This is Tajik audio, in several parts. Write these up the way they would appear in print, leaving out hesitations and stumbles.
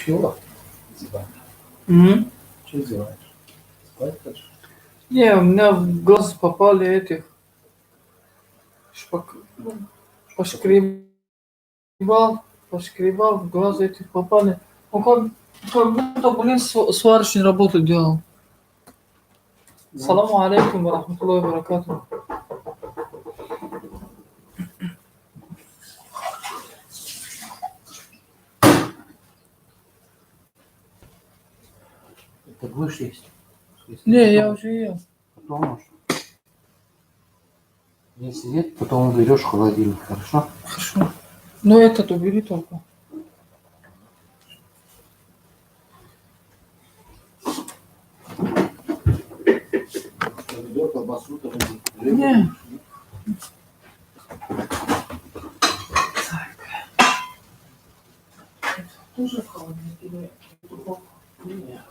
Чего зеваешь? М? Чего зеваешь? Спать хочешь? Не, у меня в глаз попали этих шпак... ну, пошкребал, пошкребал, в глаз этих попали. Он как будто, блин, сварочную работу делал. Саламу алейкум ва рахматуллохи ва баракатух. Это будешь есть? Если Не, я потом, уже ел. Потом можешь. Если нет, потом уберешь холодильник, хорошо? Хорошо. Ну этот убери только. Помидор, колбасу, там, Не. Так. Это тоже в холодильник или в духовку? Не.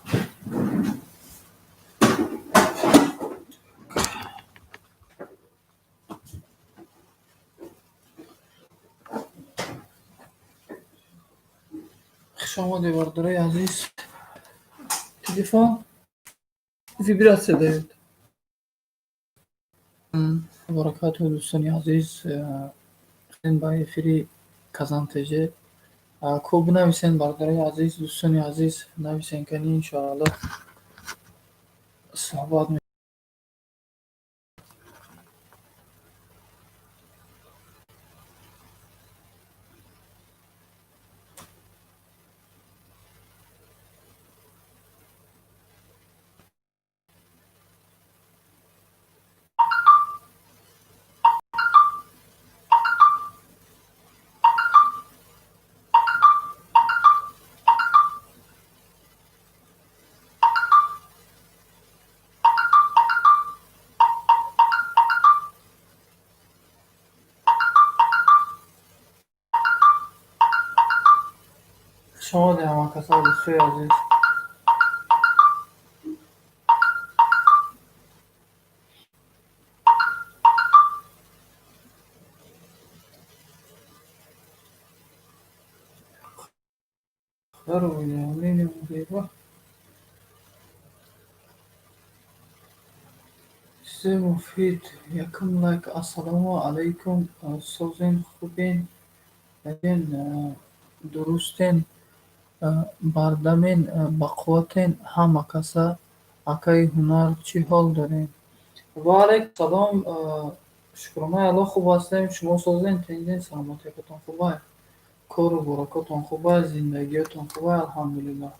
Хуш омадед, бародарои азиз. Телефон вибрация даёт. Баракату, дӯстони азиз, ба эфири Казан ТЖ. Хуб, нависен, бародарои азиз, дӯстони азиз, нависен, кани, иншоалло суҳбат. Хуш омадед, ҳамакасо, дӯстои азиз. Уведомление зеба. Чизе муфид. Якум лайк. Ассалому алайкум. Созен, хубен, дурустен, бардамен, бақувватен, ҳама каса. Акаи Ҳунар, чӣ ҳол дорем? Ва алайкум салом, шукронаи Аллоҳ, хуб ҳастем. Шумо созен, тинҷен, саломатиятон хубай, кору боракотон хубай, зиндагиётон хубай, алҳамдулиллоҳ.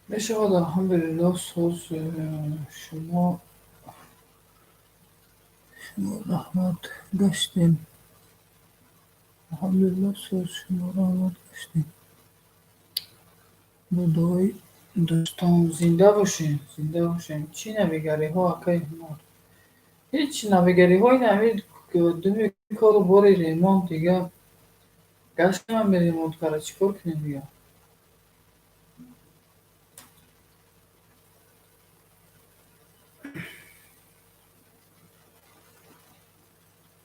Мешавад, алҳамдулиллоҳ, соз. Шумо раҳмат гаштем. Алҳамдулиллоҳ, соз, шумо раҳмат гаштем. Бо дуои дӯстон. Зинда бошем, зинда бошем. Чӣ навигариҳо, акаи Ҳунар? Ҳеҷ навигариҳо, ин ҳамин думи кору бори ремонт дига. Гаштем ҳами ремонт кара, чӣ кор кунем дига?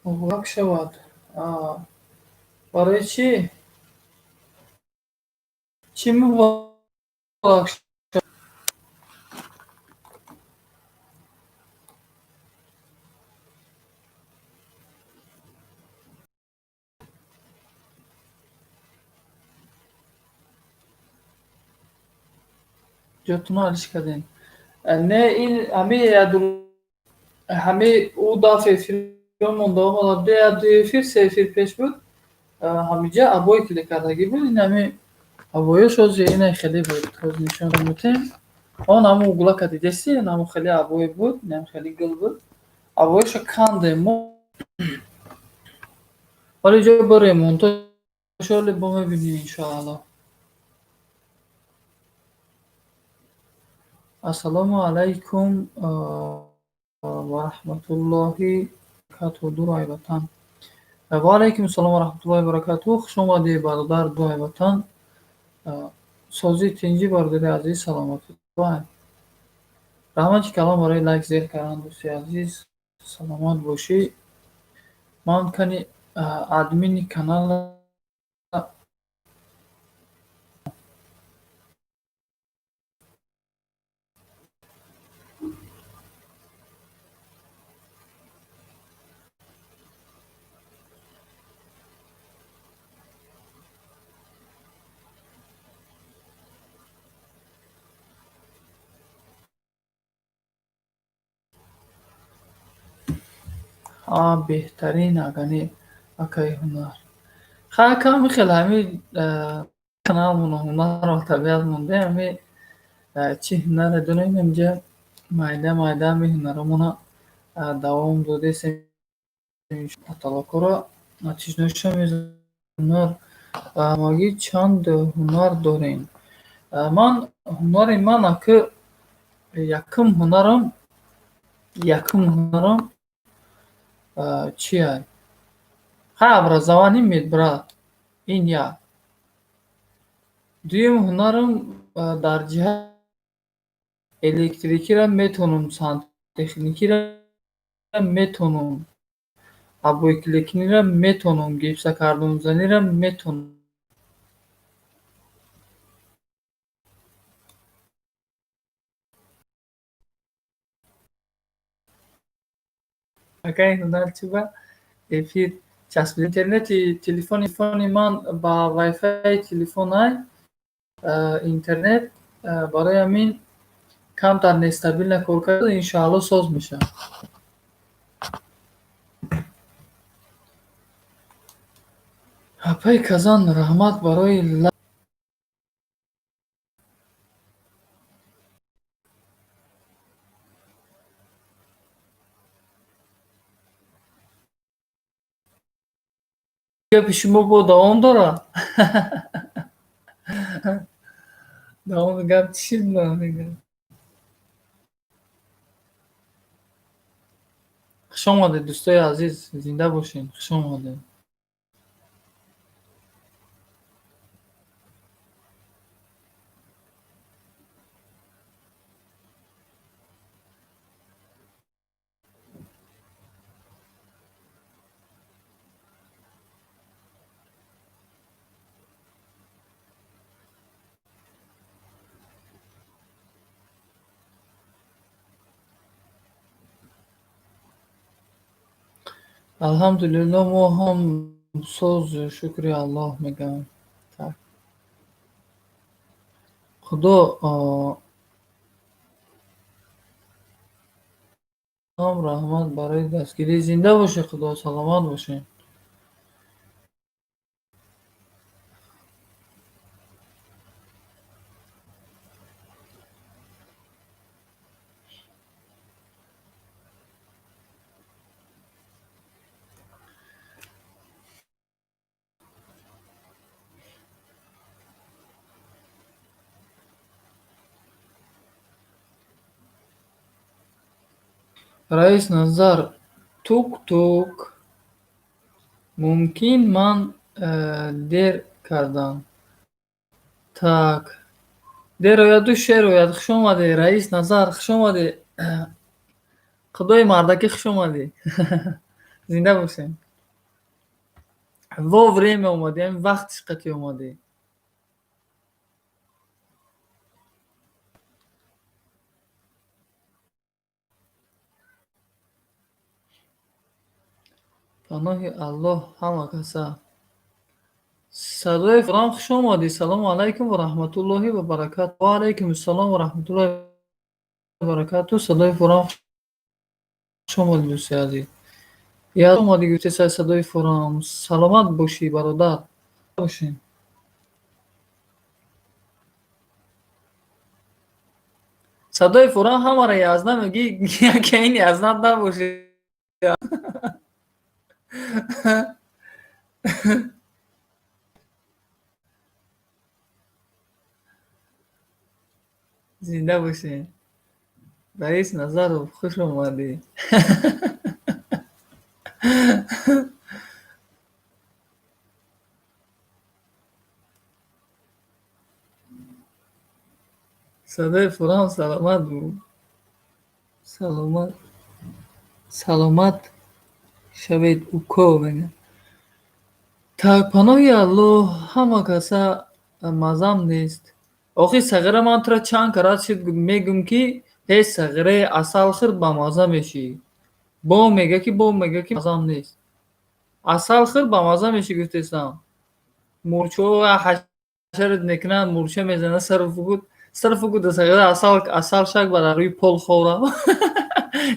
Муборак шавад. Барои чӣ? Чӣ муборак шавад? Ҷотуно алиш кардем. Не, ин ҳами ҳами ӯ дафъ эфирмон давом омад, ду эфир, се эфир пеш буд. Ҳамиҷа обои клей кардагӣ буд, ин ҳами обоёш ҳозир ина хеле буд. Ҳозир нишон метем. Он ҳамун углака дидеси, ин ҳамун хеле обои буд, ин хеле гул буд. Обоёшо кандем мо. Ҳоло ҷо бо ремонтошо бо мебинем, иншоаллоҳ. Ассалому алайкум. Ва раҳматуллоҳи баракатуҳ. Дурои ватан. Ва алайкум ассалом ва раҳматуллоҳи баракатуҳ. Хуш омадӣ, бародар Дуои ватан. Созӣ, тинҷӣ, бародари азиз, саломатӣ. Раҳмати калом барои лайк зер кардан, дӯсти азиз, саломат бошӣ. Ман кани админи канал. Беҳтарин агани акаи ҳунар. Ха, акам, хеле ҳами каналмон ҳунарро табиат монда, ҳами чӣ ҳунаре дорем инҷа, майда майда ҳами ҳунаромона давом додесем, потолокҳоро натиҷаноша ҳунар. Ҳамагӣ чанд ҳунар дорем? Ман ҳунари ман аки якум ҳунарам чия? Ха, образование медбрат, ин як. Дуюм ҳунарам дар ҷиҳати электрикиро метавонам, сантехникиро метавонам, обойклейканиро метавонам, гипсокартонзаниро метавонам. Акаи ҳунар, чӣ ба эфир часпид? Интернети телефони ман ба вайфайи телефонай интернет, барои ҳамин камтар нестабильно кор кард. Иншоалло, соз мешавад. Апаи Казан, раҳмат барои. Гапи шумо бо давом дорад? Давоми гап чӣ шуд? Мегӯям, хуш омадед, дӯстои азиз, зинда бошед, хуш омадед. Алҳамдулилло, мо ҳам соз, шукри Аллоҳ мегӯям. Так, Худо ҳам раҳмат барои дастгирӣ. Зинда бошед, Худо, саломат бошед. Раис Назар, тук-тук. Мумкин ман дер кардам. Так, дер ояду шер ояд. Хуш омадӣ, Раис Назар, хуш омадӣ. Худои мардакӣ, хуш омадӣ, зинда бошем. Вовремя омадӣ, ҳамин вақтиш қатъӣ омадӣ. Паноҳи Аллоҳ ҳама каса. Садои фурам, хуш омадӣ. Салому алайкум ва раҳматуллоҳи ва баракату. Ва алайкум ассалом ва раҳматуллоҳи ва баракату. Садои фурам, хуш омадӣ, дӯсти азиз. Я омадӣ, гуфти садои фурам. Саломат бошӣ, бародар, бошем. Садои фурам, ҳамаро язна мегӣ, яке ин язнат набошӣ. Зинда бошед. Раис Назаров, хуш омадӣ. Садои Фурам саломат буд. Саломат. Саломат шавед, уко, мегӯяд. Так, паноҳи Аллоҳ, ҳама каса мазам нест. Охи сағира, ман тура чанд карат шуд мегӯм, ки ҳеҷ сағираи асал хӯр, ба маза мешӣ. Бо мега ки мазам нест. Асал хӯр, ба маза мешӣ, гуфтесам. Мурчаҳо ҳашарат мекунанд, мурча мезана сару фугуд. Сару фугуд сағира асал, асал шак бар рӯи пол ховра.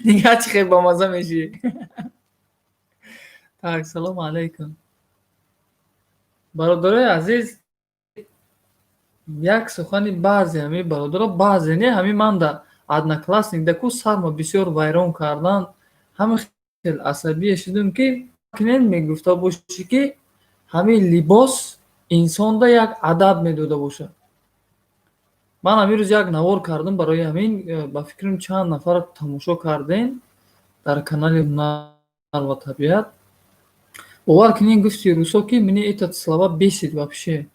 Нигаҳ, чӣ хел ба маза мешӣ. Так, салому алайкум. Бародарои азиз, як сухани баъзе ҳамин бародаро, баъзе не, ҳамин ман да Одноклассник да ку сарма бисёр вайрон кардан, ҳама хел асабие шудум, ки кунен мегуфта бошӣ, ки ҳамин либос инсонда як адаб медода бошад. Ман ҳамин рӯз як навор кардам барои ҳамин, ба фикрам, чанд нафар тамошо кардем дар канали Ҳунар ва табиат. Бовар кунед, гуфти рӯсо, ки мне этот слова бесит, вообще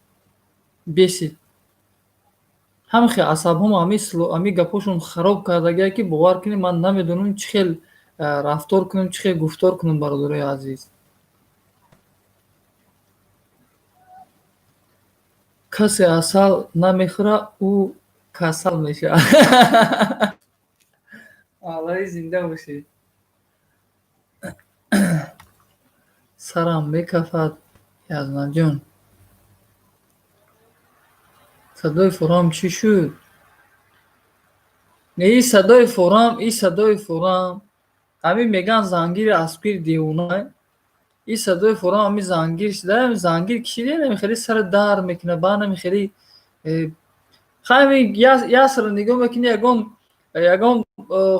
бесит. Ҳама хел асабҳомо ҳамин гапҳошон хароб кардагия, ки бовар кунед, ман намедонам, чӣ хел рафтор кунам, чӣ хел гуфтор кунам, бародарои азиз. Касе асал намехӯрад, ӯ касал мешавад. Аллоҳи, зинда бошед. Сарам мекафад, Язнаҷон. Садои Фурам чӣ шуд? И садои Фурам, и садои Фурам. Ҳамин мегӯянд, зангири аспгир девона. И садои Фурам ҳамин зангир шуда, зангир кишида, ҳамин хеле сара дард мекунад, баъд ҳамин хеле ҳамин ясро нигоҳ мекунӣ, ягон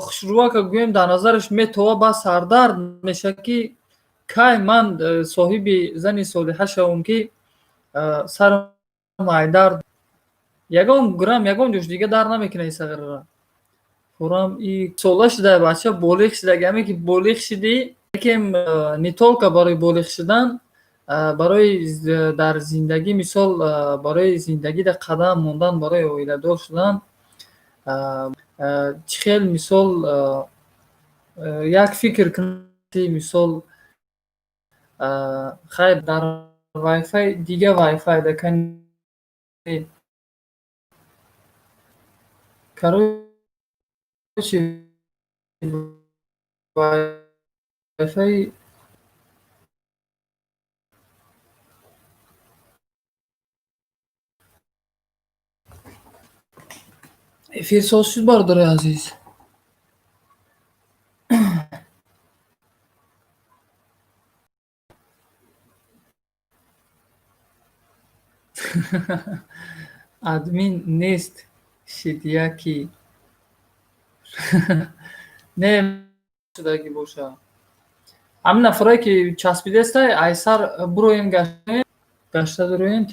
хушрӯака гӯем, дар назараш метова, баъд сардард мешавад, ки кай ман соҳиби зани солиҳа шавам, ки сарам айдард ягон грамм, ягон ҷош дига дард намекунад ин сағирара. Фурам и сола шуда, бача болиғ шуда, ҳаме ки болиғ шудӣ, лекин не только барои болиғ шудан, барои дар зиндагӣ, мисол, барои зиндагида қадам мондан, барои оиладор шудан, чӣ хел, мисол, як фикр кунӣ, мисол, хайр, дар вайфай, дига вайфай да кани, короче, вайфай эфир соз шуд, бародарои азиз. Админ нест шид яки не шудагӣ боша. Ҳамин нафарое ки часпидестай, айсар буроем, гашта дуроем,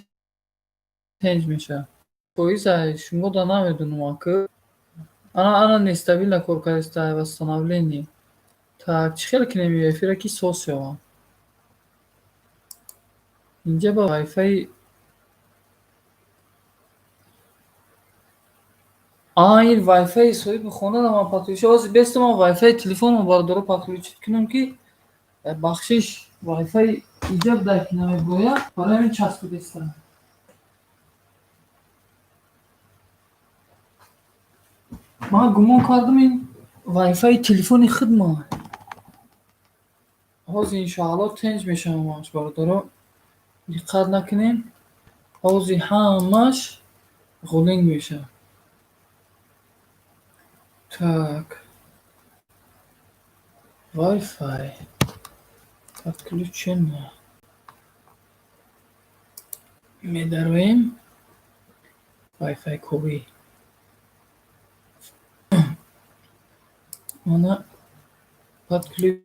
тенҷ мешавад. Фоиза шумо да намедонам, ака. Ана, ана, нестабильно кор кардеста, восстановление. Так, чӣ хел кунем эфира, ки соз шавад? Инҷа ба вайфаи а ин вайфаи соҳиби хонара ман подключить, ҳозир беста ман вайфаи телефонро, бародаро, подключить кунам, ки бахшиш, вайфаи иҷаб дар ки намебояд, барои ҳамин часпидеста. Ман гумон кардам, ин вайфаи телефони худма. Ҳозир, иншоалло, тенҷ мешавам ҳамаш, бародаро. Диққат накунем. Ҳозир ҳамаш ғулинг мешавад. Так. Wi-Fi подключено. Медароем. Wi-Fi ковӣ. Мана подключ.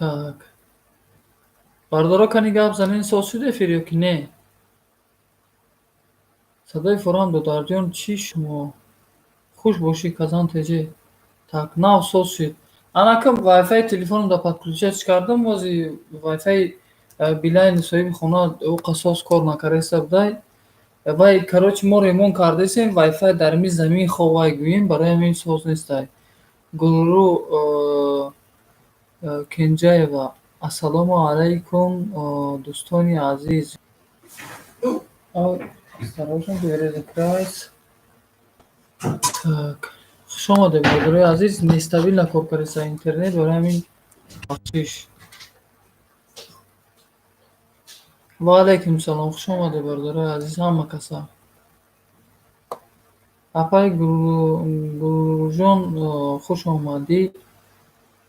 Так. Бародаро, кани гап занен, соз шуд эфир ё ки не? Садои форам додарҷон, чӣ шумо? Хуш бошӣ, Казан ТЖ. Так, нав соз шуд. Анакам вайфай телефонам да подключать кардам, бози вайфай Билайни соҳиби хона ӯ қасос кор накардаиста будай. Вай, короче, мо ремонт кардесем, вайфай дар ми замин ховай гӯем, барои ҳамин соз нестай. Гулру Кенҷаева. Ассалому алайкум, дӯстони азиз. Осторожно, двери закрывается. Так. Хуш омадед, бародарои азиз. Нестабилно кор кардаиста интернет, барои ҳамин бахшиш. Ва алайкум салом. Хуш омадед, бародарои азиз, ҳама каса. Апаи Гулрӯҷон, хуш омадӣ.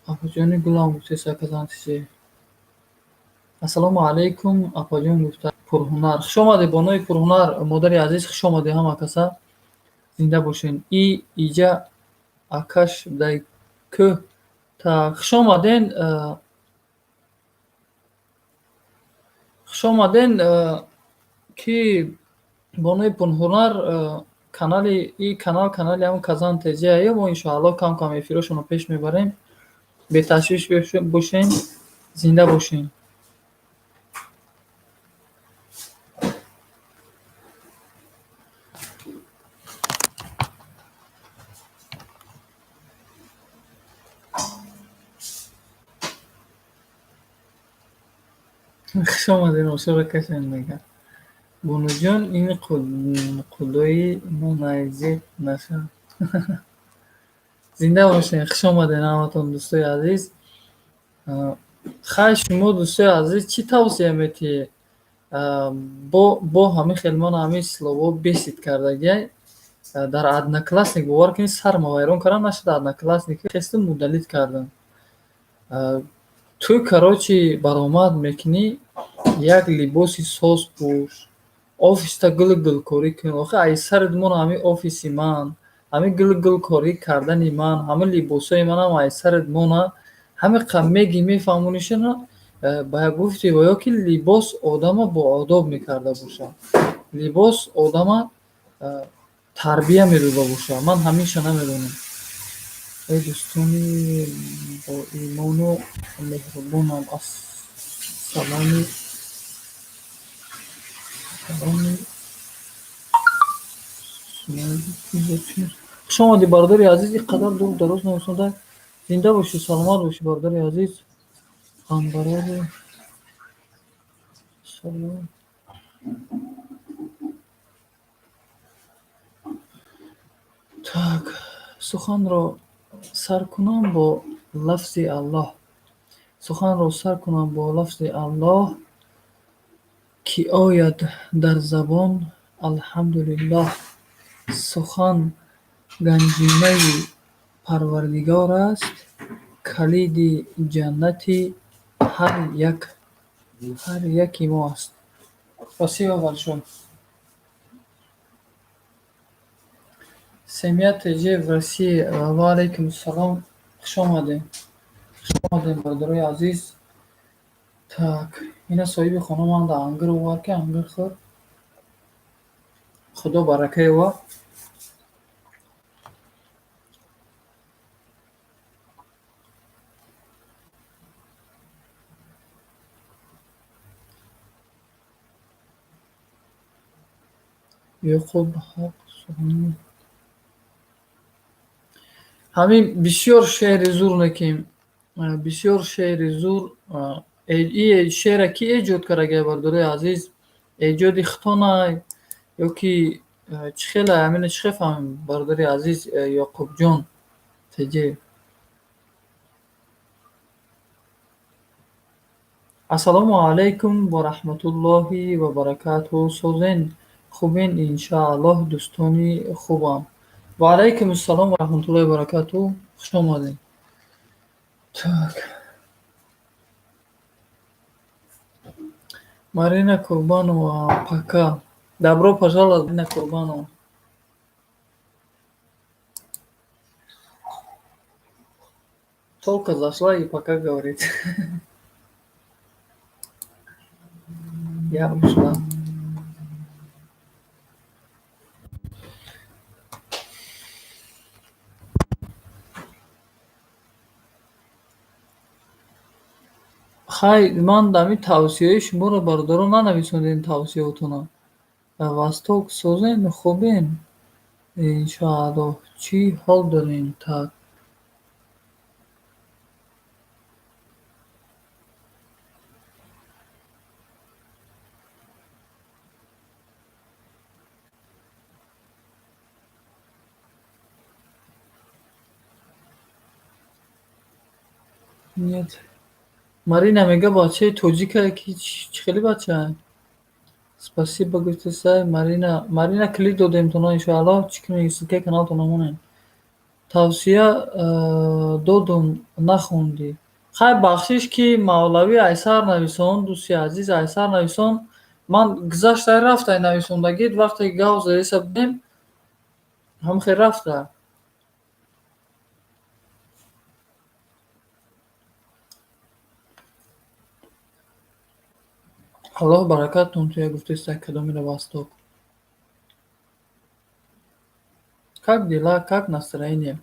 Апаҷони гулам гуфтеса Казан ТЖ. Ассалому алайкум, апаҷон гуфта Пурҳунар. Хуш омадед, бонои Пурҳунар, модари азиз, хуш омадед ҳама каса. Зинда бошен. И иҷа акаш дай кӯҳ. Так, хуш омаден, хуш омаден, ки бонои Пурҳунар канали и канал канали ҳамн Казан ТЖ ё мо иншоаллоҳ кам кам эфирҳошонро пеш мебарем. Беташвиш бошен, зинда бошен. Хуш омадед, ошоро кашен мегӯяд. Бонуҷон, ин қудои манайзиқ нашав. Зинда бошед, хуш омадед ҳаматон, дӯстои азиз. Хай, шумо, дӯстои азиз, чӣ тавсия метиҳед? Бо ҳамин хел ман ҳамин слово бесид кардагиай дар Одноклассник, бовар кунед, сарма вайрон кардам, нашуда Одноклассник хестам удалить кардам. Ту, короче, баромад мекунӣ, як либоси соз пӯш, офиста гул гулкорӣ кун. Охи ай сарат мон ҳамин офиси ман, ҳамин гул гулкорӣ кардани ман, ҳамин либосҳои манам ай сарат мона, ҳамин қа меги мефаҳмонишона, ба гуфти ё ки либос одама боодоб мекарда бошад. Либос одама тарбия медода бошад. Ман ҳаминша намедонам. Эй дӯстони боимону меҳрубонам, ассаломи саломи. Хуш омадӣ, бародари азиз, ин қадар дуру дароз нависонда. Зинда бошӣ, саломат бошӣ, бародари азиз. Ғамбарори салом. Так, суханро сар кунам бо лафзи Аллоҳ. Суханро сар кунам бо лафзи Аллоҳ, ки ояд дар забон Алҳамдулиллоҳ. Сухан ганҷинаи Парвардигор аст, калиди ҷаннати ҳар яки мо аст. Спасибо большое. Семья ТЖ в России. Ва алайкум салом. Хуш омадед. Хуш омадед, бародарои азиз. Так, ина соҳиби хона ман да ангур овард, ки ангур хӯр. Худо баракае ва. Ёқуб ҳақ сухан. Ҳамин бисёр шеъри зур некем. Бисёр шеъри зур. И шеъра кӣ эҷод кардагай, бародарои азиз? Эҷоди хитонай ё ки чӣ хелай, ҳамина чӣ хел фаҳмем, бародари азиз Ёқубҷон ТЖ? Ассалому алайкум ва раҳматуллоҳи ва баракатуҳ. Созен, хубен, иншааллоҳ, дӯстони хубам. Ва алайкум ассалом ва раҳматуллоҳи ва баракатуҳ. Хуш омадед. Так. Марина Курбанова, пока. Добро пожаловать, Марина Курбанова. Только зашла и пока говорит. Я ушла. Хай, ман ҳамин тавсияи шуморо, бародарон, нанависондем тавсияотона. Восток созем, хубем, иншоаллоҳ. Чӣ ҳол дорем? Так. Нет. Марина мега бачаи тоҷикае ки чӣ хели бачае? Спасибо гуфтесай Марина. Марина, клик додем тона, иншоаллоҳ. Чӣ кунем, ссылка и каналтона монем. Тавсия додум, нахондӣ. Хай, бахшиш, ки Мавлавӣ айсар нависон, дӯсти азиз, айсар нависон. Ман гузаштай рафтай нависондагит, вақте гав заеса будем, ҳам хел рафта. Аллоҳ баракаттон туя, гуфтеста кадомира Восток. Как дела, как настроение?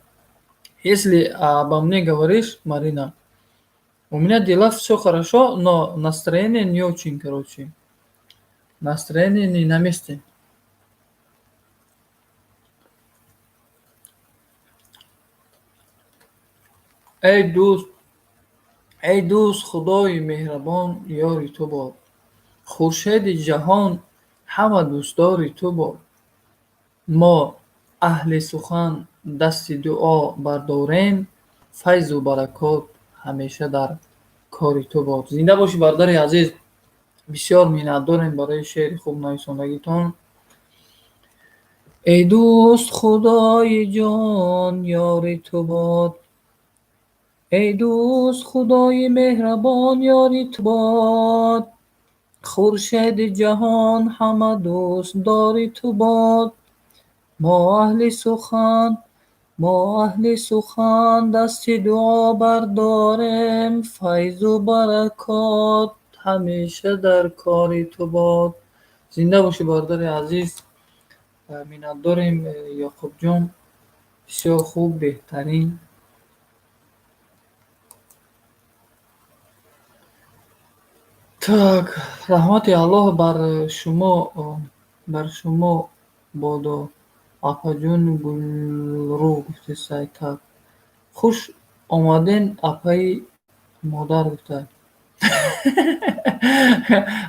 Если обо мне говоришь, Марина, у меня дела всё хорошо, но настроение не очень, короче. Настроение не на месте. Эй дӯст, эй дӯст, Худои меҳрабон ёри ту бод. Хуршеди ҷаҳон ҳама дӯстдори ту бод. Мо аҳли сухан дасти дуо бардорем, файзу баракот ҳамеша дар кори ту бод. Зинда бошӣ, бародари азиз. Бисёр миннатдорем барои шеъри хуб нависондагитон. Эй дӯст, Худои ҷон ёри ту бод. Эй дӯст, Худои меҳрабон ёри ту бод. Хуршеди ҷаҳон ҳама дӯстдори ту бод. Мо аҳли сухан дасти дуо бардорем, файзу баракот ҳамеша дар кори ту бод. Зинда бошӣ, бародари азиз. Миннатдорем, Ёқубҷон. Бисёр хуб, беҳтарин. Так, раҳмати Аллоҳ бар шумо бодо, апаҷони гулрӯ, гуфтесай. Так. Хуш омаден, апаи модар, гуфта.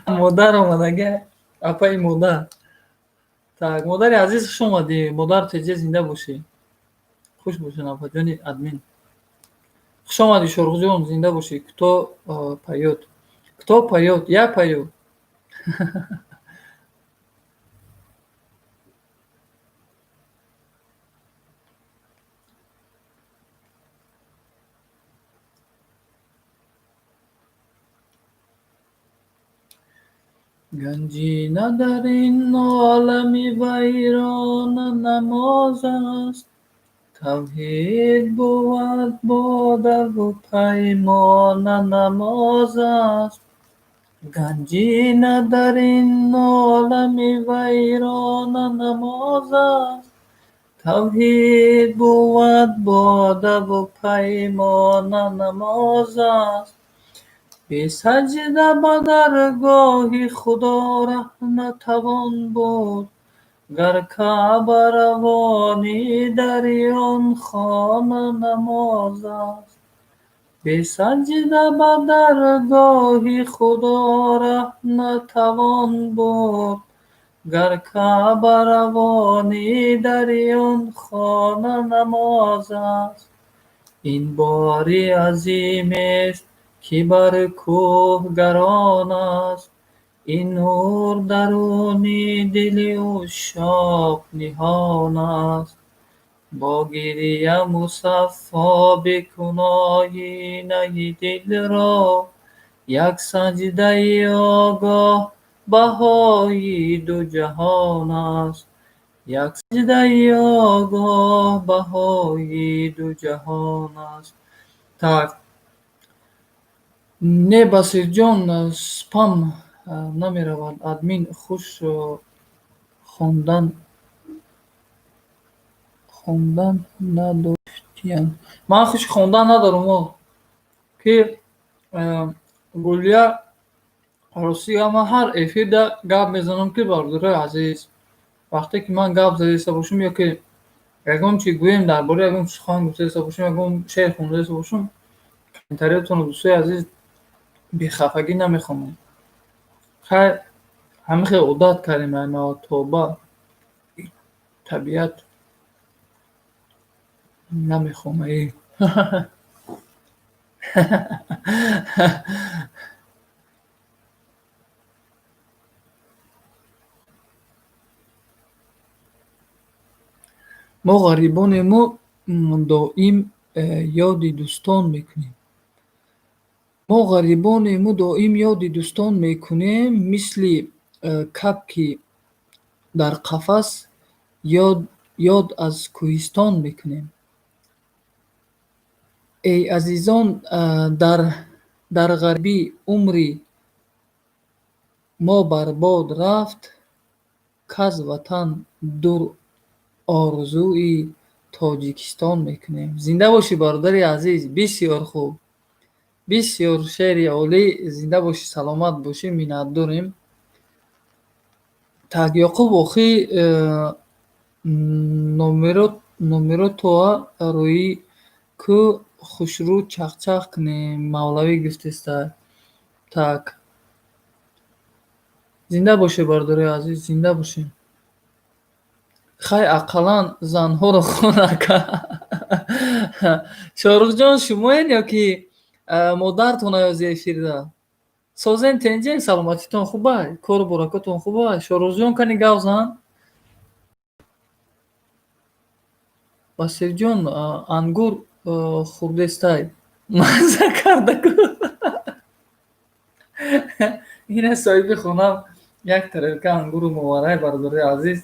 Модар омадага, апаи модар. Так, модари азиз, хуш омадӣ. Модар теҷа, зинда бошӣ. Хуш бошед, апаҷони админ. Хуш омадӣ, Шоҳрухҷон, зинда бошӣ. Кто поёт? Кто поёт? Я пою. Ганҷина дар ин олами вайрона намоз аст. Тавҳид бувад бодаву паймона намоз аст. Ганҷина дар ин олами вайрона намоз аст. Тавҳид бувад бодаву паймона намоз аст. Бесаҷда ба даргоҳи Худо раҳ натавон бурд. Гар Каъба равонӣ дари он хона намоз аст. Бесаҷда ба даргоҳи Худо раҳ натавон бурд. Гар Каъба равонӣ дари он хона намоз аст. Ин бори азимест, ки бар кӯҳ гарон аст. Ин нур даруни дили ушшоқ ниҳон аст. Бо гирия мусаффо бикун оинаи дилро. Як саҷдаи огоҳ баҳои ду ҷаҳон аст. Як саҷдаи огоҳ баҳои ду ҷаҳон аст. Так. Не, Басирҷон, спам намеравад. Админ хуш хондан надоштиян. Ман хуш хондан надорам, о. Ки Гулия, ростига ман ҳар эфирда гап мезанам, ки бародарои азиз, вақте ки ман гап задаиста бошам ё ки ягон чи гӯем, дар бораи ягон сухан гуфтаиста бошам, ягон шеър хондаиста бошам, комментариятонро, дӯстои азиз, бехафагӣ намехонам. Хайр, ҳамин хел одат кардем, ай табиат намехоҳам. Мо ғарибонему доим ёди дӯстон мекунем. Мо ғарибонему доим ёди дӯстон мекунем, мисли кабки дар қафас ёд аз кӯҳистон мекунем. Эй азизон, дар ғарибӣ умри мо барбод рафт, каз ватан дур орзуи Тоҷикистон мекунем. Зинда бошӣ, бародари азиз, бисёр хуб. Бисёр шеъри олӣ, зинда бошӣ, саломат бошӣ, миннатдорем. Так, Ёқуб, охи номеротоа рӯи кӯ хушрӯ чахчах кунем, Мавлавӣ гуфтеста. Так. Зинда бошед, бародарои азиз, зинда бошед. Хай, ақаллан занҳоро хона кард. Шоҳрухҷон, шумоен ё ки модартон аёзи эфирда? Созен, тенҷен, саломатитон хубай, кору боракотон хубай. Шоҳрухҷон, кани гав зан. Басирҷон, ангур хурдестай. Мазза карда ку. Ина соҳиби хонам як тарелка ангуру моварай, бародарои азиз.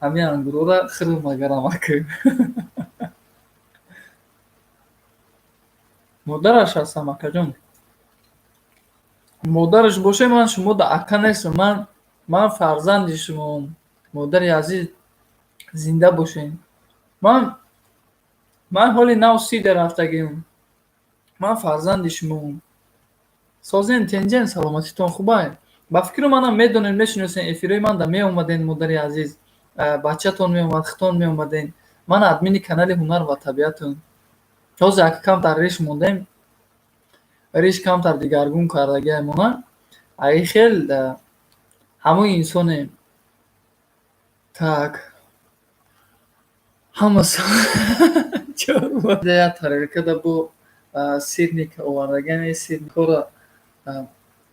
Ҳамин ангурҳоро хӯрм магарам аку. Модараш ҳастам, акаҷон. Модараш боше, ман шумо да ака нестам, ман фарзанди шумоам. Модари азиз, зинда бошед. Ман ҳоли нав 30 да рафтагиам. Ман фарзанди шумоам. Созен, тенҷен, саломатитон хубай. Ба фикру манам медонед, мешиносед, эфирҳои ман да меомаден, модари азиз. Бачатон меомад, хитон меомаден. Ман админи канали Ҳунар ва табиатам. Ҳозир ака камтар риш мондем. Риш камтар дигаргун кардагиамона. Аи хел ҳамон инсонем. Так. Ҳама як тарелкада бо сирник овардагиам, сирникҳоро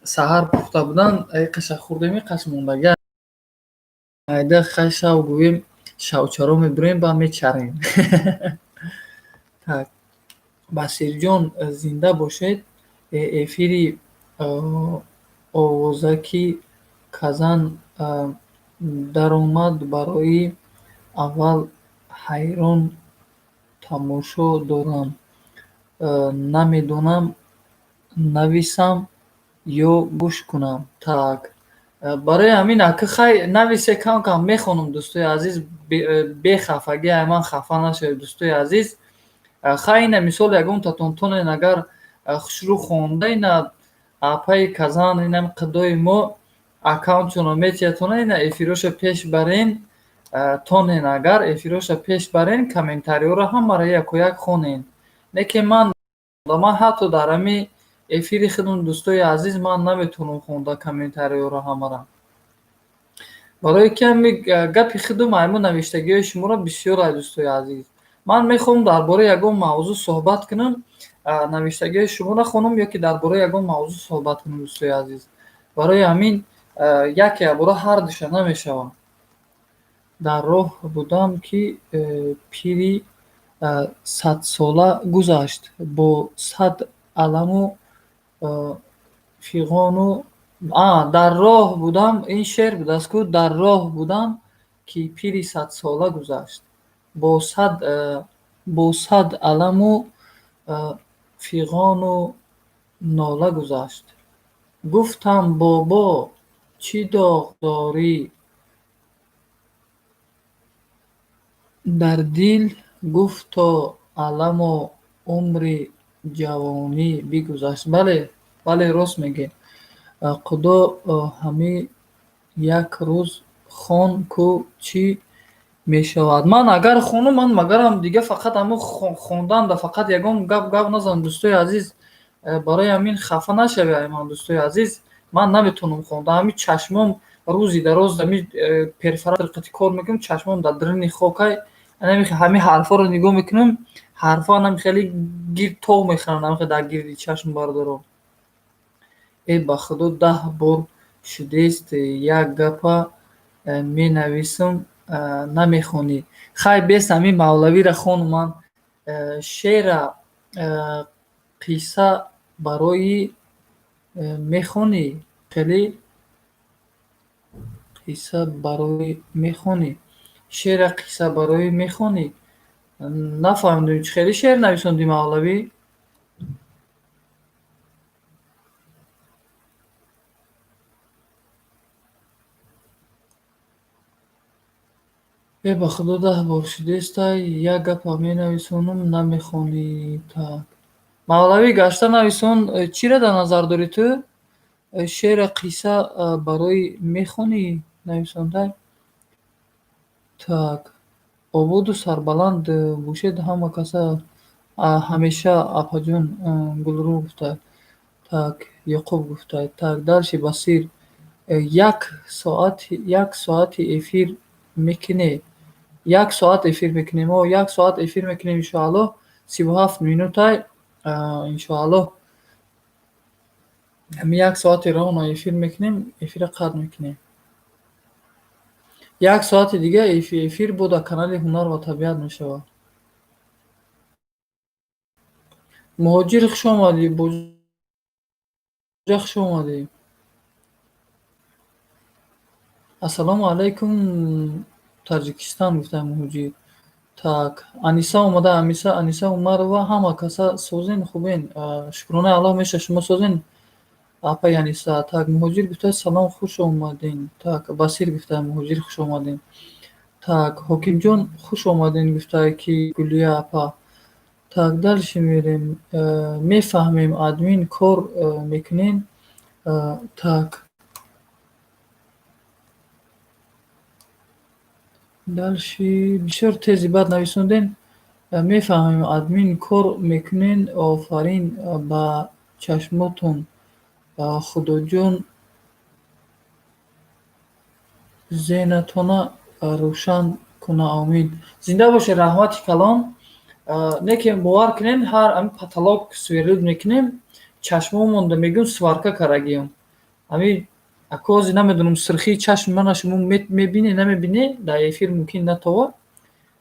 саҳар пухта буданд, қаша хӯрдем, қаш мондагиам. Айда хай шав гӯем, шавчаро мебурем, баъд мечарем. Так. Басирҷон, зинда бошед. Эфири овозаки казан даромад, барои аввал ҳайрон тамошо дорам. Намедонам нависам ё гӯш кунам. Так. Барои ҳамин ака хай нависе, кам кам мехонам, дӯстои азиз, бехафагӣ, ай ман хафа нашавед, дӯстои азиз. Хай, ина мисол ягонтатон тонен агар хушрӯ хонда, ина апаи казан, инам қидои мо аккаунтшонро метиҳатона, ина эфироша пеш барен, тонен агар эфироша пеш барен, комментариҳоро ҳамаро яко як хонен. Не ки ман ҳатто дар ҳамин эфири худам, дӯстои азиз, ман наметавонам хонда комментариҳоро ҳамаро. Барои ки ҳами гапи худам айму навиштагиҳои шуморо бисёр ай, дӯстои азиз. Ман мехоҳам дар бораи ягон мавзӯъ суҳбат кунам, навиштагиҳои шуморо хонам ё ки дар бораи ягон мавзӯъ суҳбат кунам, дӯстои азиз. Барои ҳамин яке бора ҳар душа намешавад. Дар роҳ будам, ки пири 100сола гузашт бо сад аламу фиғону. Дар роҳ будам, ин шеър будааст ку, дар роҳ будам, ки пири 100сола гузашт бо сад аламу фиғону нола гузашт. Гуфтам: бобо, чӣ доғ дорӣ дар дил? Гуфто: аламо умри ҷавонӣ бигузашт. Бале, бале, рост мегӯӣ. Худо, ҳамин як рӯз хон ку, чӣ мешавад? Ман агар хонум, ман магарам дига фақат ҳамун хондан да фақат ягон гап назанам, дӯстои азиз. Барои ҳамин хафа нашавед, ман, дӯстои азиз, ман наметавонам хонда. Ҳамин чашмом рӯзи дароз ҳамин перфоратор қати кор мекунам, чашмом дар даруни хокай. Ҳамин ҳарфҳоро нигоҳ мекунам, ҳарфҳо анам хеле гирд тог мехӯранд, ҳамин дар гирди чашм, бародаро. Э, ба худо, 10 бор шудест, як гапа менависам, намехонӣ. Хай, бес, ҳамин мавлавиро хону ман. Шеъра қисса барои мехонӣ? Хеле қисса барои мехонӣ? Шеъра қисса барои мехонӣ? Нафаҳмидем, чӣ хеле шеър нависондӣ, мавлавӣ? Э, ба худо, 10 бор шудестай, як гапа менависонам, намехонӣ. Так, мавлавӣ, гашта нависон, чиро дар назар дорӣ ту? Шеъра қисса барои мехонӣ нависондай? Так, ободу сарбаланд бошед ҳама каса ҳамеша, апаҷон. Гулрӯ гуфта. Так, Ёқуб гуфта. Так, дальше Басир. 1 соати эфир мекунед? 1 соат эфир мекунем, о, 1 соат эфир мекунем, иншоаллоҳ. 37 минутай, иншоаллоҳ, ҳамин 1 соати ровно эфир мекунем, эфира қатъ мекунем. 1 соати дига эфир бо дар канали Ҳунар ва табиат мешавад. Муҳоҷир, хуш омадӣ, боҷа, хуш омадӣ. Ассалому алайкум, Таҷикистон, гуфтаи муҳоҷир. Так, Аниса омада, Аниса, Аниса Умарова. Ҳама каса созен, хубен? Шукронаи Аллоҳ меша, шумо созен, апаи Аниса? Так, муҳоҷир гуфта: салом, хуш омаден. Так, Басир гуфта: муҳоҷир, хуш омаден. Так, Ҳокимҷон, хуш омаден, гуфта ки Гулия апа. Так, дальше мерем. Мефаҳмем, админ кор мекунен. Так, дальше бисёр тези бад нависонден. Мефаҳмем, админ кор мекунен. Офарин ба чашмотон, Худоҷон зеҳнатона рӯшан куна, омин. Зинда бошед, раҳмати калон. Не ки бовар кунед, ҳар ҳамин потолок сверлить мекунем, чашмомонда мегӯм, сварка карагиём. Ҳамин акози намедонам, сирхии чашми мана шумо мебинед, намебинед, дар эфир мумкин натова.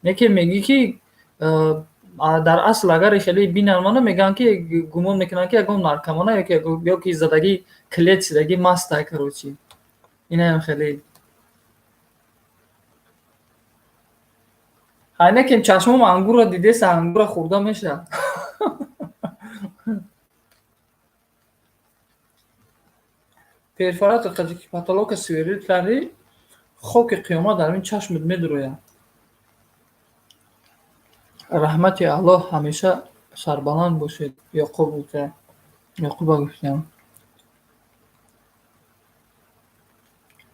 Не ки мегӯӣ, ки дар асл агар хеле бинанд мана, мегӯянд ки гумон мекунанд, ки ягон наркомана ё ки задагӣ клет шидагӣ, мастай, короче. Инаам хеле. Ҳай, не ки чашмом ангурро дидеса, ангурро хӯрда мешавад. Перфоратор қади ки потолока сверлить кардӣ, хоки қиёмат дар ин чашмат медурояд. Раҳмати Аллоҳ, ҳамеша сарбаланд бошед, Ёқуб гуфта. Ёқуба гуфтам.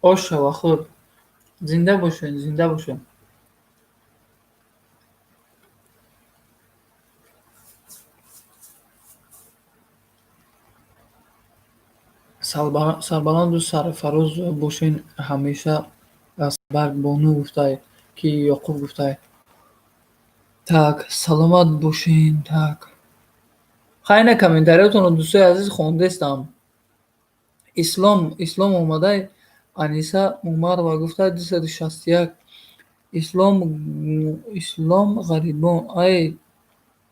Ош шава худ. Зинда бошед, зинда бошед. Сарбаланду сарфароз бошен ҳамеша, Барг бону, гуфтай ки Ёқуб гуфтай. Так, саломат бошен, так. Хай, ина комментариётонро, дӯстои азиз, хондестам. Ислом, Ислом омадай, Аниса Умарова гуфта 261. Ислом, Ислом ғарибон, ай,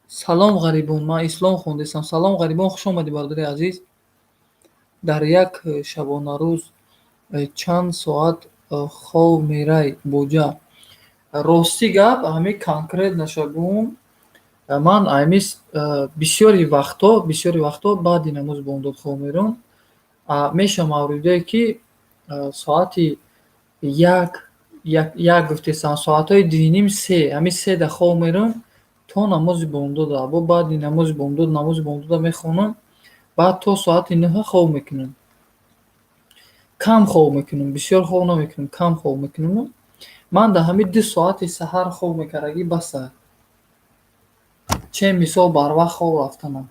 салом ғарибон, ман Ислом хондестам. Салом ғарибон, хуш омадӣ, бародари азиз. Дар як шабонарӯз чанд соат хов мерай, боҷа? Рости гап, ҳамин конкретно шагӯм. Ман аймис бисёри вақтҳо баъди намози бомдод хоб меравам. Меша мавридое, ки соати 1, 1 гуфтесам, соатҳои 2:30, 3, ҳамин 3-да хоб меравам то намози бомдода. Бо баъди намози бомдод намози бомдода мехонам, баъд то соати 9 хоб мекунам. Кам хоб мекунам, бисёр хоб намекунам, кам хоб мекунаму ман дар ҳамин 2 соати саҳар хоб мекардагӣ баса, че мисол барвақт хоб рафтанам.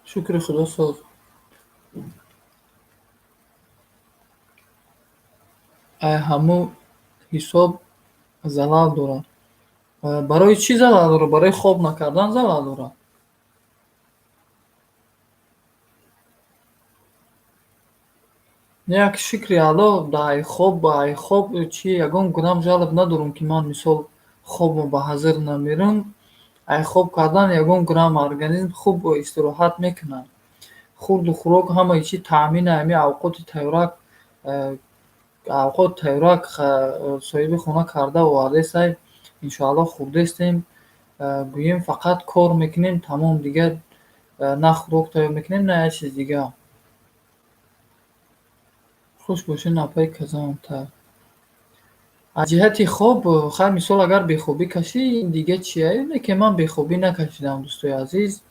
Шукри Худо, соз. Ай ҳамун ҳисоб залал дорад. Барои чӣ залал дорад? Барои хоб накардан залал дорад. Як шукри Аллоҳ, ай хоб чи ягон грам жалоб надорам, ки ман мисол хобро ба ҳазир намерам. Ай хоб кардан ягон грам организм хуб истироҳат мекунад. Хурду хӯрок, ҳамаи чӣ таъмина, ҳамин авқоти тайёрак соҳиби хона карда овардесай, иншоаллоҳ, хӯрдестем. Гӯем, фақат кор мекунем, тамом, дигар на хӯрок тайёр мекунем, на як чизи дигар. Хуш бошед, апаи Казан. Аз ҷиҳати хоб, хайр, мисол, агар бехобӣ кашӣ, ин дига чия, не ки ман бехобӣ накашидам, дӯстои азиз.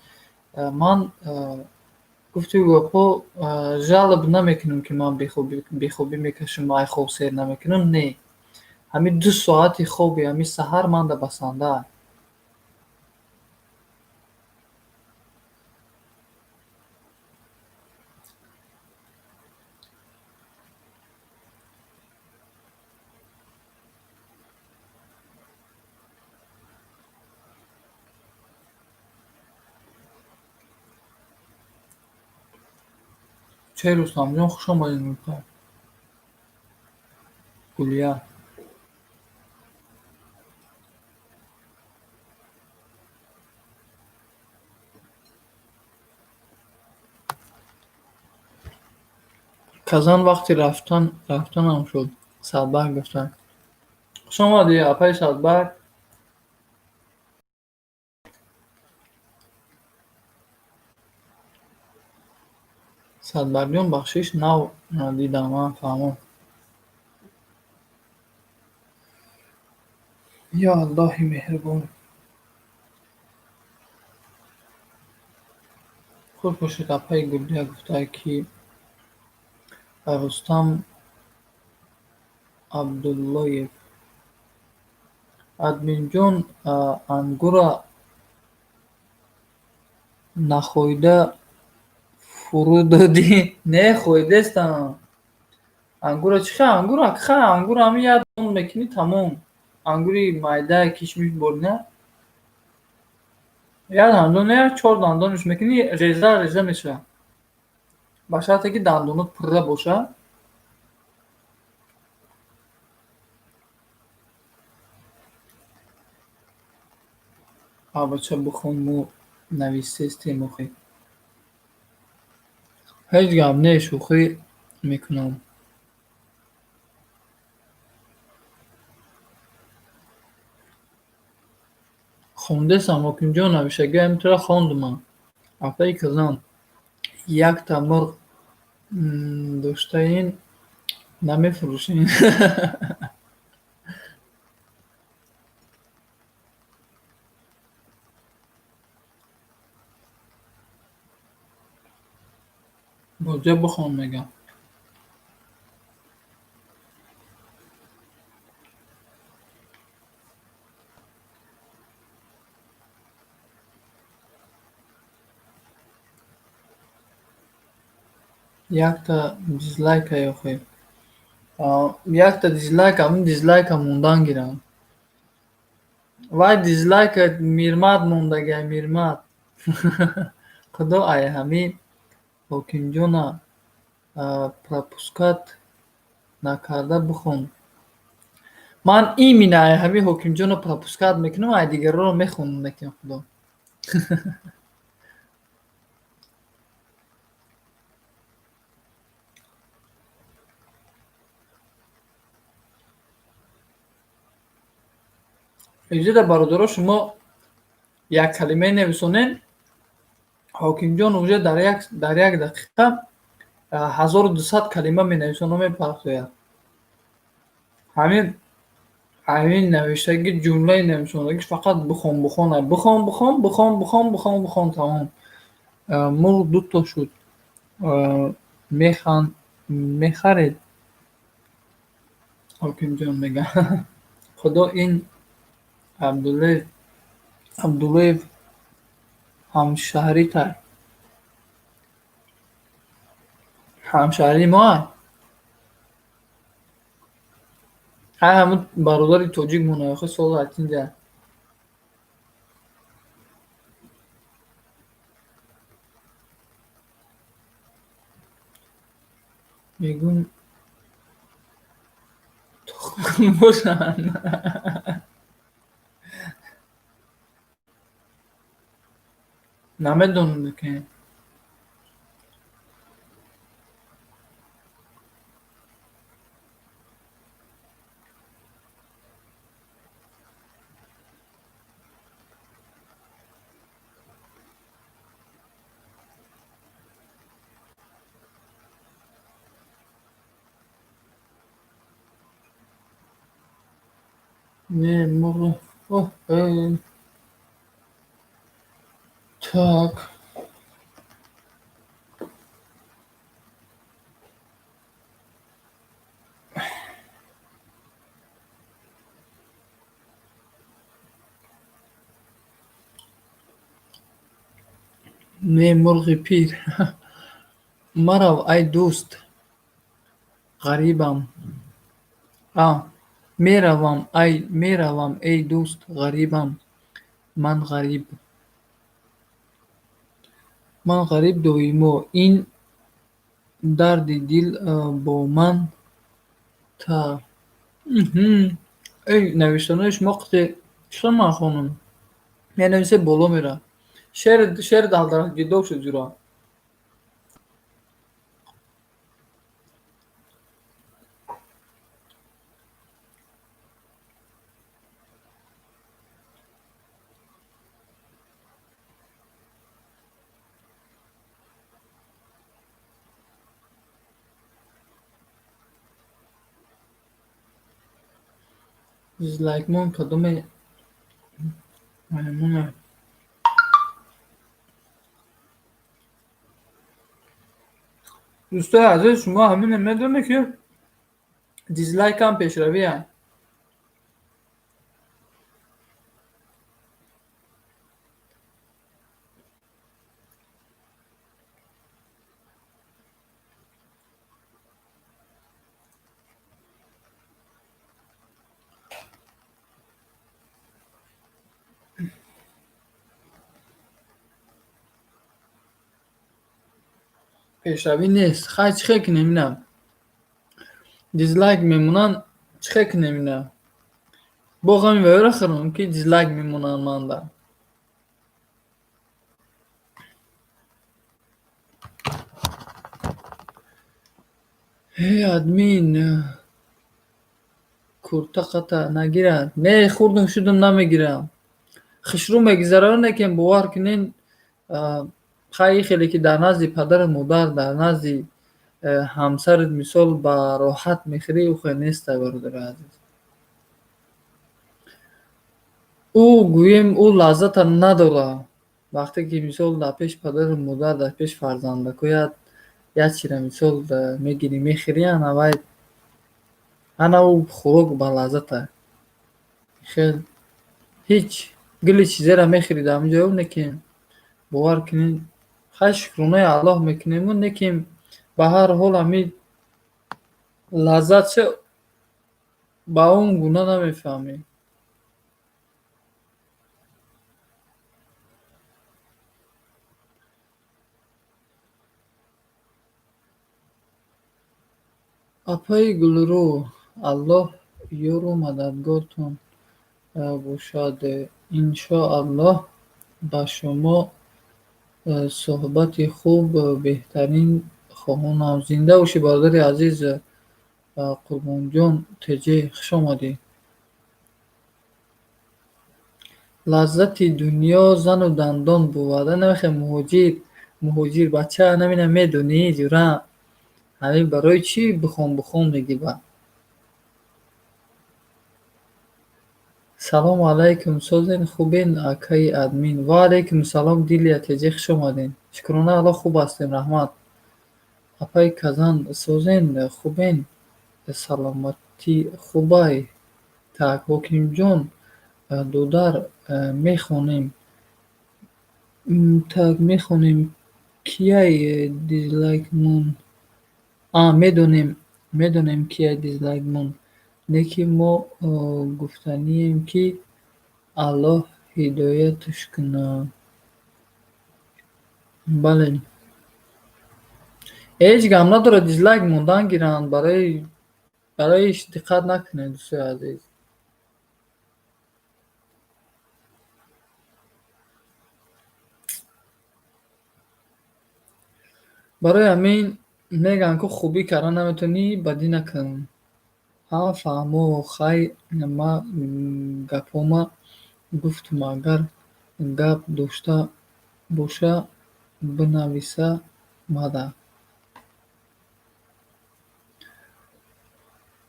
Ман, гуфти гапҳо, жалоб намекунам, ки ман бехобӣ мекашам, ай хоб сер намекунам. Не, ҳамин 2 соати хоби ҳамин саҳар манда басанда. Чой, Рустамҷон, хуш омадед. Гулия. Казан вақти рафтанам шуд, Садбарг гуфтанд. Хуш омадӣ, апаи Садбарг. Садбаргҷон, бахшиш, нав дидам, ман фаҳмом. Ё Аллоҳи меҳрубон. Хуш бошед, апаи Гулия, гуфтае ки Рустам Абдуллоев. Админҷон, ангура нахоида фурӯ додӣ? Не, хоидестам. Ангура чӣ ха? Ангура ха, ангура ҳамин як дон мекунӣ, тамом. Ангури майда, кишмиш борина. Як дандон не, чор дандонаш мекунӣ, реза реза мешавад. Ба шарте ки дандонот пурра бошад. Абача, бихон, мо нависестем охи. Ҳеҷ гап не, шӯхӣ мекунам. Хондесам, Ҳокимҷон, навиштагиҳои ҳаминтура хондум ман. Апаи Казан, якта мурғ доштаин, намефурӯшем? Боҷа, бихон, мегӯям. Якта дизлайка охи. Якта дизлайк, ҳамин дизлайка мондан гирам. Вай дизлайка Мирмат мондагиай, Мирмат. Худо, ай ҳамин Ҳокимҷона пропускать накарда бихон. Ман именно ай ҳамин Ҳокимҷона пропускать мекунам, ай дигарро мехонам, лекин худо. Иҷода, бародаро, шумо як калимае нависонед, Ҳокимҷон уже дар як дақиқа 1200 калима менависону мепартояд. Ҳамин навиштаги, ҷумлаи нависондагиш фақат бихон, бихон, бихон, бихон, бихон, бихон, бихон, бихон, тамом. Мурғ дуто шуд, мехаред? Ҳокимҷон мега: «Худо, ин Абдуллоев ҳамшаҳритай, ҳамшаҳрии моай». Ҳай, ҳамун бародари тоҷикмон, охи сол атинҷа. Мегӯм, бошанд. Намедонам ки. Не, мурғ. Оҳ, так. Не, мурғи пир. Марав, ай дӯст, ғарибам. Меравам, ай, меравам, эй дӯст, ғарибам. Ман ғариб. Ман ғариб доимо. Ин дарди дил бо ман та. Эй, навиштанои шумо қите чӣ ман хонам? Менависе, боло мера. Шер, шер далдарак ҷидо шуд зура. Дизлайкмон кадоме маймуна? Дӯстои азиз, шумо ҳамине медонед, ки дизлайкам пешравия. Пешравӣ нест. Хай, чӣ хел кунем ина? Дизлайк мемонанд, чӣ хел кунем ина? Бо ғами ваёра хӯрам, ки дизлайк мемонанд манда. Эй, админ, курта қата нагирад. Не, хурдум шудум, намегирам. Хушрӯ мегузарад, лекин бовар кунед, хай, хеле ки дар назди падару модар, дар назди ҳамсарат, мисол, ба роҳат мехӯрӣ, ӯ хел нестай, бародари азиз. Ӯ, гӯем, ӯ лаззата надорад. Вақте ки, мисол, дар пеши падару модар, дар пеши фарзандакоят як чира, мисол, мегирӣ, мехӯрӣ, ана вай, ана ӯ хӯрок ба лаззата. Хел ҳеҷ гули чизеро мехӯрӣ дар ҳамин ҷо, лекин бовар кунед, хай, шукронаи Аллоҳ мекунему, лекин ба ҳар ҳол ҳамин лаззатша ба он гуна намефаҳмӣ. Апаи Гулрӯ, Аллоҳ ёру мададгортон бошад, иншоаллоҳ. Ба шумо суҳбати хуб, беҳтарин хоҳонам. Зинда бошӣ, бародари азиз Қурбонҷон Теҷе, хуш омадӣ. Лаззати дунё зану дандон бувад. Намехоҳем муҳоҷир, муҳоҷир бача намина медонӣ ҷура. Ҳамин барои чӣ бихон бихон мегӣ ба? Салому алайкум, созен, хубен, акаи админ? Ва алайкум салом, Дилия Теҷе, хуш омадем. Шукрона Аллоҳ, хуб ҳастем, раҳмат. Апаи Казан, созен, хубен, саломатӣ хубай? Так, Ҳокимҷон, додар, мехонем. Так, мехонем. Кияй дизлайк мон? А, медонем, медонем кияй дизлайк мон. Лекин мо гуфтанием, ки Аллоҳ ҳидояташ кунад. Бале. Ҳеҷ гап надорад, дизлайк мондан гиранд, барои диққат накунед, дӯстои азиз. Барои ҳамин мегӯянд, ку хубӣ карда наметавонӣ, бадӣ накун. Ҳа, фаҳмо, хай, ман гапома гуфтум, агар гап дошта боша, бинависа мада.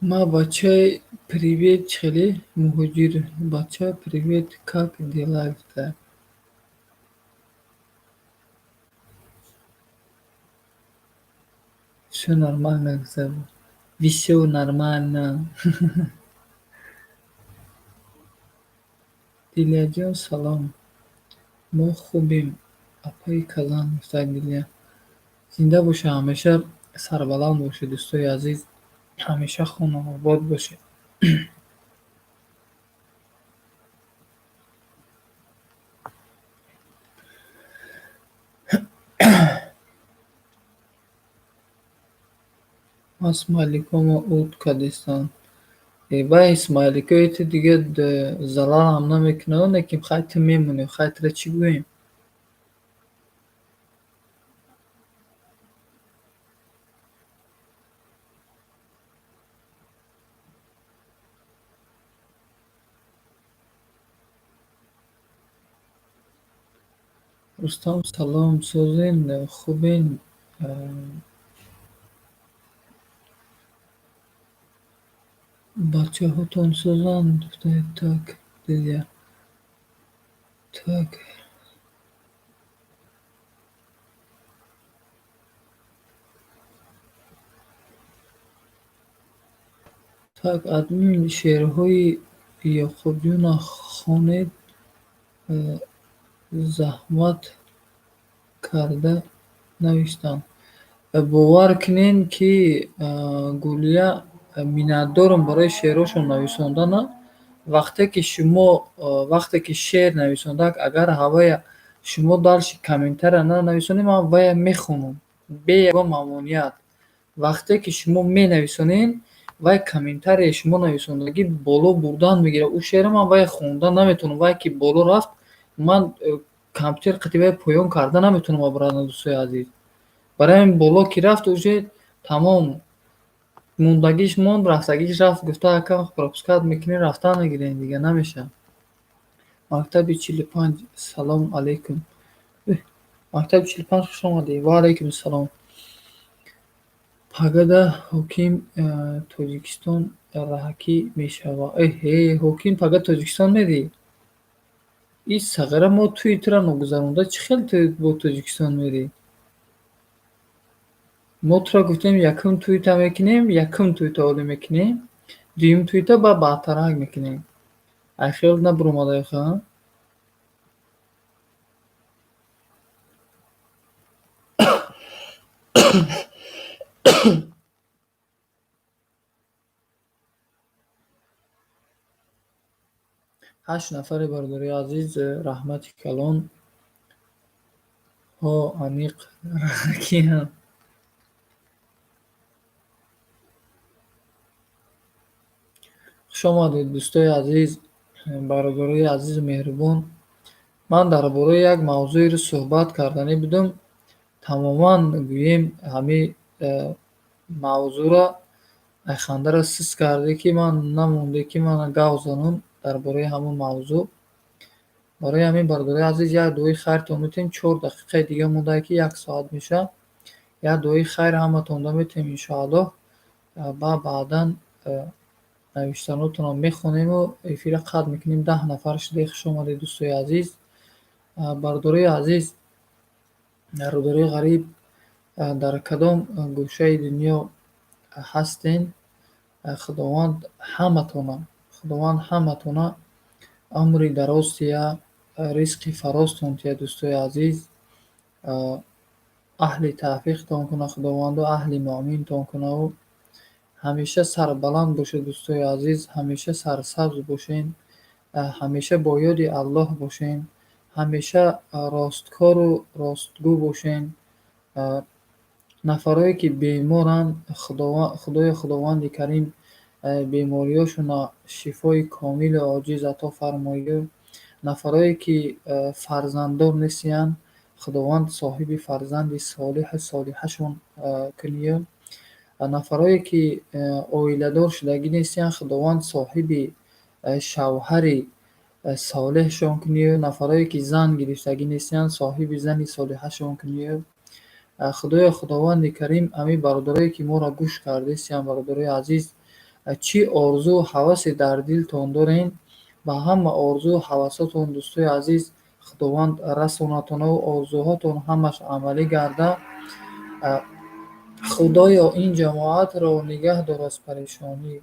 Ма бачаи привет, чӣ хеле муҳоҷир бача, привет, как дела? Всё нормально, всё нормально. Дилияҷон, салом. Мо хубем, апаи Казан, гуфтад Дилия. Зинда боша, ҳамеша сарбаланд бошед, дӯстои азиз, ҳамеша хонаобод бошед. Ман смайликҳоро уд кардистам. Э, вай смайликҳои ту дига залалам намекунад, лекин хай ту мемонӣ, хай туро чӣ гӯем? Рустам, салом, созен, хубен? Бачаҳотон созанд? Так, Дилия. Так. Так, админ, шеърҳои Ёқубҷонро хонед, заҳмат карда навиштам. Бовар кунед, ки Гулия, миннатдорам барои шеърҳошон нависондана. Вақте ки шумо, вақте ки шеър нависонда, агар ҳавая шумо дальше комментария нанависонед, ман вая мехонам бе ягон мамоният. Вақте ки шумо менависонед, вай комментарияи шумо нависондагӣ боло бурдан мегирад. Ӯ шеъра ман вая хонда наметавонам. Вай ки боло рафт, ман компютер қати вай поён карда наметавонам, обратно, дӯстои азиз. Барои ҳамин боло ки рафт, уже тамом, мондагиш монд, рафтагиш рафт, гуфта ака пропускать мекунӣ, рафтан мегирем, дига намешавад. Мактаби 45, салом алейкум. Мактаби 45, хуш омадӣ. Ва алайкум салом. Пагада ҳоким Тоҷикистон раҳакӣ мешавад. Эҳе, ҳоким, пага Тоҷикистон мерӣ? И сағира, мо тӯи тура ногузаронда чӣ хел ту бо Тоҷикистон мерӣ? Мо туро гуфтем, якум тӯйта мекунем, якум тӯйта олӣ мекунем, дуюм тӯйта ба баъдтарак мекунем. Ай хел набуромадай ха? Ҳашт нафаре, бародари азиз, раҳмати калон. Ҳо, аниқ раҳакиам. Хуш омадед, дӯстои азиз, бародарои азизу меҳрубон. Ман дар бораи як мавзӯеро суҳбат карданӣ будам, тамоман гӯем, ҳамин мавзӯъро айхандаро сист карде, ки ман намонде, ки ман гав занам дар бораи ҳамон мавзӯъ. Барои ҳамин, бародарои азиз, як дуои хайртон метиҳем. 4 дақиқаи дига мондае, ки як соат мешавад. Як дуои хайр ҳаматонда метиҳем, иншоаллоҳ. Ба баъдан навиштанотонро мехонему эфирро қатъ мекунем. 10 нафар шуда, хуш омадед, дӯстои азиз, бародарои азиз, бародарои ғариб, дар кадом гӯшаи дунё ҳастен. Худованд ҳаматона, Худованд ҳаматона умри дароз тия, ризқи фарозтон тия, дӯстои азиз, аҳли тавфиқтон куна Худованду, аҳли муъминтон кунаву ҳамеша сарбаланд бошед, дӯстои азиз, ҳамеша сарсабз бошен, ҳамеша бо ёди Аллоҳ бошен, ҳамеша росткору ростгӯ бошен. Нафарое ки беморанд, Худои Худованди Карим бемориҳошонро шифои комилу оҷиз ато фармояд. Нафарое ки фарзанддор нестиянд, Худованд соҳиби фарзанди солиҳу солиҳашон кунию. Нафарое ки оиладор шудагӣ нестиянд, Худованд соҳиби шавҳари солеҳшон кунию. Нафарое ки зан гирифтагӣ нестиянд, соҳиби зани солиҳашон кунию. Худоё, Худованди Карим, ҳамин бародарое ки моро гӯш кардестиянд, бародарои азиз, чӣ орзуу ҳавасе дар дилтон дорен, ба ҳама орзуу ҳавасотон, дӯстои азиз, Худованд расонатонаву орзуҳотон ҳамаш амалӣ гарда. Худоё, ин ҷамоатро нигаҳ дор аз парешонӣ.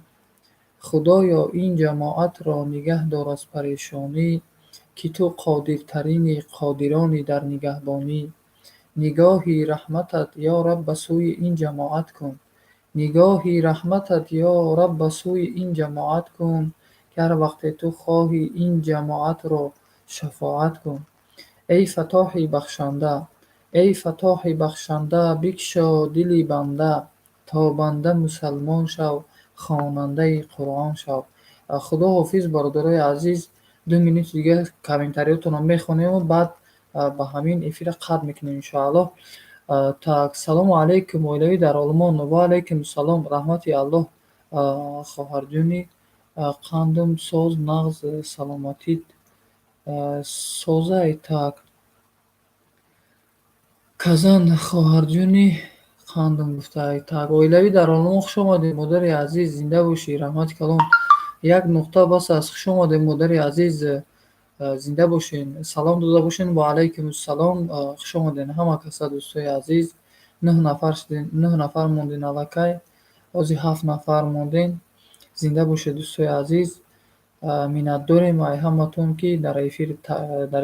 Худоё, ин ҷамоатро нигаҳ дор аз парешонӣ, ки ту қодиртарини қодирони дар нигаҳбонӣ. Нигоҳи раҳматат, ё Раб, ба сӯи ин ҷамоат кун. Нигоҳи раҳматат, ё Раб, ба сӯи ин ҷамоат кун, ки ҳар вақте ту хоҳӣ, ин ҷамоатро шафоат кун. Эй Фаттоҳи бахшанда, эй Фаттоҳи бахшанда, бикшо дили банда, то банда мусалмон шав, хонандаи Қуръон шав. Худо ҳофиз, бародарои азиз. 2 минути дига комментариётонро мехонему баъд ба ҳамин эфирро қатъ мекунем, иншоаллоҳ. Так, салому алайкум, оилавӣ дар Олмон. Ва алайкум салом, раҳмати Аллоҳ, хоҳарҷони қандум, соз, нағз, саломатит созай. Так, казан, хоҳарҷони қандум гуфтай. Так, оилавӣ дар Олмон, хуш омадед, модари азиз, зинда бошӣ, раҳмати калон. Як нуқта бас аст. Хуш омадед, модари азиз, зинда бошен, салом дода бошен. Ва алайкум ассалом, хуш омадед ҳама каса, дӯстои азиз. Нӯҳ нафар шудем, нӯҳ нафар мондем аллакай, ҳозир ҳафт нафар мондем. Зинда бошед, дӯстои азиз. Миннатдорем ай ҳаматон, ки дар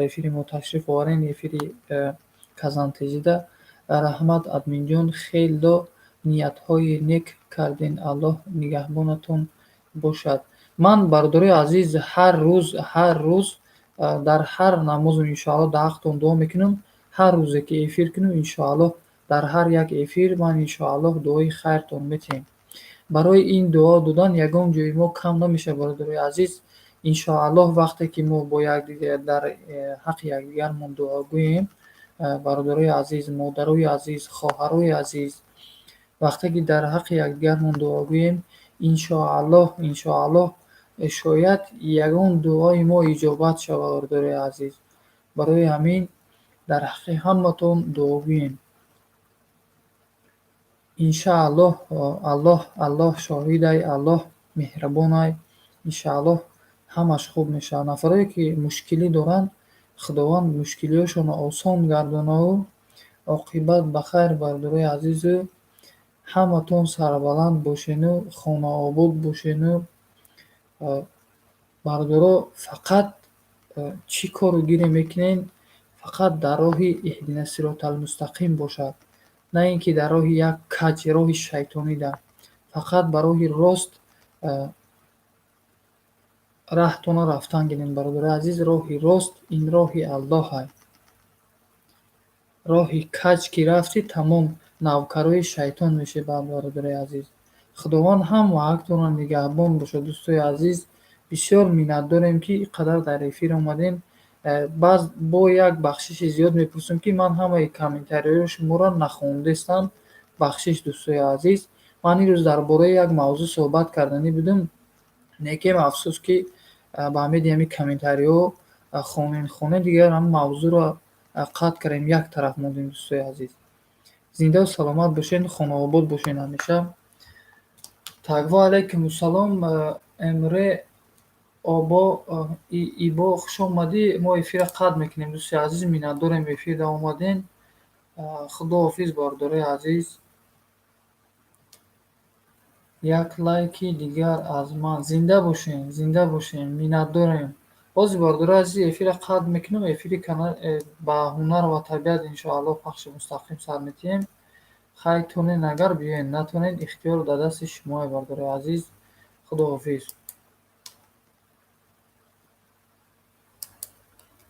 эфири мо ташриф оварен, эфири Казантежида. Раҳмат, админҷон, хело ниятҳои нек карден, Аллоҳ нигаҳбонатон бошад. Ман, бародарои азиз, ҳар рӯз, ҳар рӯз дар ҳар намозам, иншоаллоҳ, дар ҳақтон дуо мекунам. Ҳар рӯзе ки эфир кунам, иншоаллоҳ, дар ҳар як эфир ман, иншоаллоҳ, дуои хайртон метиҳем. Барои ин дуо додан ягон ҷои мо кам намешавад, бародарои азиз. Иншоаллоҳ, вақте ки мо бо якдигар дар ҳаққи якдигармон дуо гӯем, бародарои азиз, модарои азиз, хоҳарои азиз, вақте ки дар ҳаққи якдигармон дуо гӯем, иншоаллоҳ, иншоаллоҳ, шояд ягон дуои мо иҷобат шавад, бародарои азиз. Барои ҳамин дар ҳаққи ҳаматон дуо гӯем, иншааллоҳ. Аллоҳ, Аллоҳ шоҳидай, Аллоҳ меҳрабонай, иншааллоҳ, ҳамаш хуб мешавад. Нафарое ки мушкилӣ доранд, Худованд мушкилиҳошонро осон гардонаву оқибат ба хайр. Бародарои азизу, ҳаматон сарбаланд бошену хонаобод бошену. Бародаро, фақат чӣ кору гире мекунем, фақат дар роҳи иҳдина сироталмустақим бошад, на ин ки дар роҳи як каҷ, роҳи шайтонида. Фақат ба роҳи рост раҳтона рафтан гирем, бародарои азиз. Роҳи рост ин роҳи Аллоҳай. Роҳи каҷ ки рафтӣ, тамом, навкарои шайтон мешавӣ, бародарои азиз. Худованд ҳама ҳақтонро нигаҳбон бошад, дӯстои азиз. Бисёр миннатдорем, ки ин қадар дар эфир омадем. Баъз бо як бахшиши зиёд мепурсам, ки ман ҳамаи комментариҳои шуморо нахондастам. Бахшиш, дӯстои азиз. Ман ин рӯз дар бораи як мавзӯъ суҳбат карданӣ будам, лекин афсӯс, ки ба ҳамиди ҳамин комментариҳо хонен хонен дигар ҳамин мавзӯъро қатъ кардем, як тараф мондем, дӯстои азиз. Зиндаву саломат бошед, хонаобод бошед ҳамеша. Так, ва алайкумуссалом, Эмре Обо Ибо, хуш омадӣ. Мо эфирро қатъ мекунем, дӯстои азиз, миннатдорем, эфирда омадем. Худоҳофиз, бародарои азиз. Як лайки дигар аз ман. Зинда бошем, зинда бошем, миннатдорем. Ҳозир, бародарои азиз, эфирро қатъ мекунем, эфири канал ба ҳунар ва табиат иншоаллоҳ пахши мустақим сар метиҳем. Хай, тонен агар биёед, натонед, ихтиёр дар дасти шумое, бародарои азиз. Худоҳофиз.